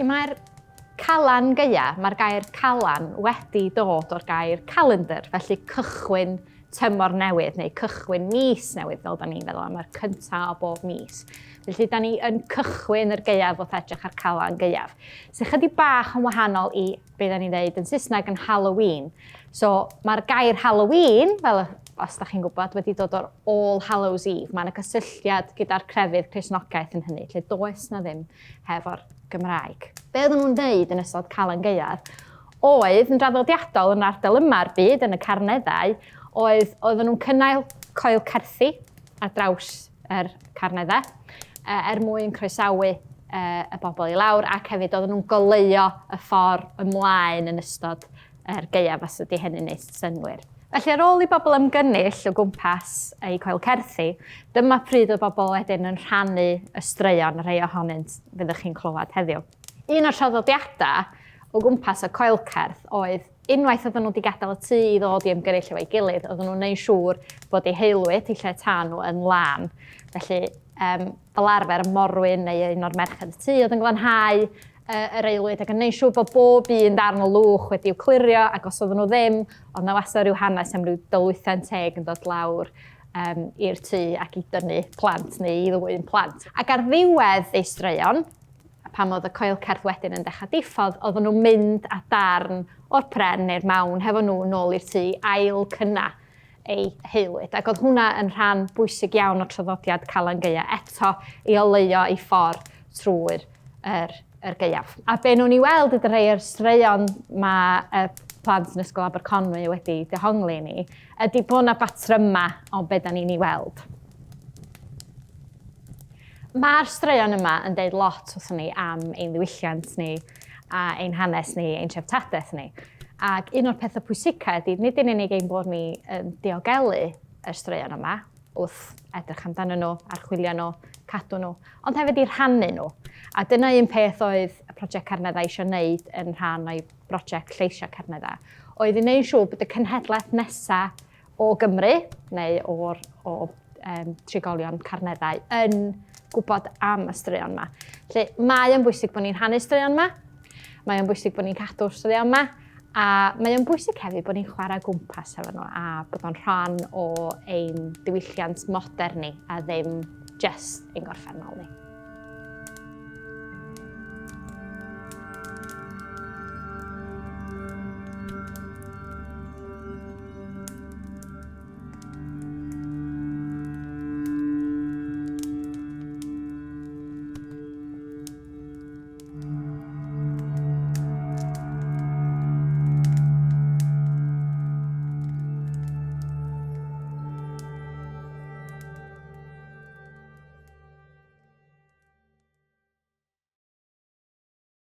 Felly mae'r Calan Gaea, mae'r gair calan wedi dod o'r gair calendar, felly cychwyn tymor newydd neu cychwyn mis newydd fel da ni'n feddwl am yr cyntaf o bob mis. Felly da ni yn cychwyn yr gaeaf wrth edrych ar Calan Gaeaf. Sy'n chydig bach yn wahanol i be da ni'n dweud yn Saesneg yn Halloween. So mae'r gair Halloween, fel os da chi'n gwybod, wedi dod o'r All Hallows Eve. Mae yna cysylltiad gyda'r crefydd Cristnogaeth yn hynny, lle does na ddim hefo'r Gymraeg. Be oedden nhw'n dweud yn ystod Calan Gaeaf oedd yn draddodiadol yn ardal yma'r byd, yn y Carneddau, oedd oedden nhw'n cynnal coel certhi ar draws yr Carneddau er mwyn croesawu y bobl i lawr ac hefyd oedden nhw'n goleuo y ffordd ymlaen yn ystod yr gaeaf os ydy hynny'n neud synnwyr. Felly ar ôl i bobl ymgynnull o gwmpas eu coel certhi, dyma pryd oedd bobl wedyn yn rhannu y straeon, rhai ohonynt fyddwch chi'n clywed heddiw. Un o'r traddodiadau o gwmpas y coelcerth oedd unwaith oedden nhw wedi gadael y tŷ i ddod i ymgynnull efo'i gilydd, oedden nhw'n neud siŵr bod eu haelwyd, eu lle tân nhw yn lân. Felly, um, fel arfer, y morwyn neu un o'r merched y tŷ oedd yn glanhau yr aelwyd ac yn neud siŵr bod bob un darn o lwch wedi'w clirio ac os oedden nhw ddim, oedd na wastad rhyw hanes am ryw dylwythen teg yn dod lawr um, i'r tŷ ac i dynnu plant neu i ddwyn plant. Ac ar ddiwedd ei straeon, pan oedd y coelcerth wedyn yn dechrau diffodd, oedden nhw'n mynd â darn o'r pren neu'r mawn hefo nhw nôl i'r tŷ ail cynna ei haelwyd. Ac oedd hwnna yn rhan bwysig iawn o'r traddodiad Calan Gaea eto i oleuo ei ffordd trwy'r yr, yr gaeaf. A be nhw'n ei weld ydy rhai o'r straeon mae y plant yn Ysgol Aberconwy wedi dehongli ni, ydy bod yna batrymau o be da ni'n ei weld. Mae'r straeon yma yn deud lot wrthon ni am ein ddiwylliant ni a ein hanes ni, ein treftadaeth ni. Ac un o'r pethau pwysica ydy, nid yn unig ein bod ni yn diogelu y straeon yma wrth edrych amdanyn nhw, archwilio nhw, cadw nhw, ond hefyd i rhannu nhw. A dyna un peth oedd y prosiect Carneddau eisiau wneud yn rhan o'i brosiect Lleisiau Carneddau, oedd i wneud siŵr bod y cenhedlaeth nesaf o Gymru neu o'r o um, trigolion Carneddau yn gwybod am y straeon yma. Felly mae o'n bwysig bod ni'n rhannu straeon yma, mae o'n bwysig bod ni'n cadw'r straeon yma, a mae o'n bwysig hefyd bod ni'n chwarae gwmpas efo nhw a bod o'n rhan o ein diwylliant modern ni a ddim just ein gorffennol ni.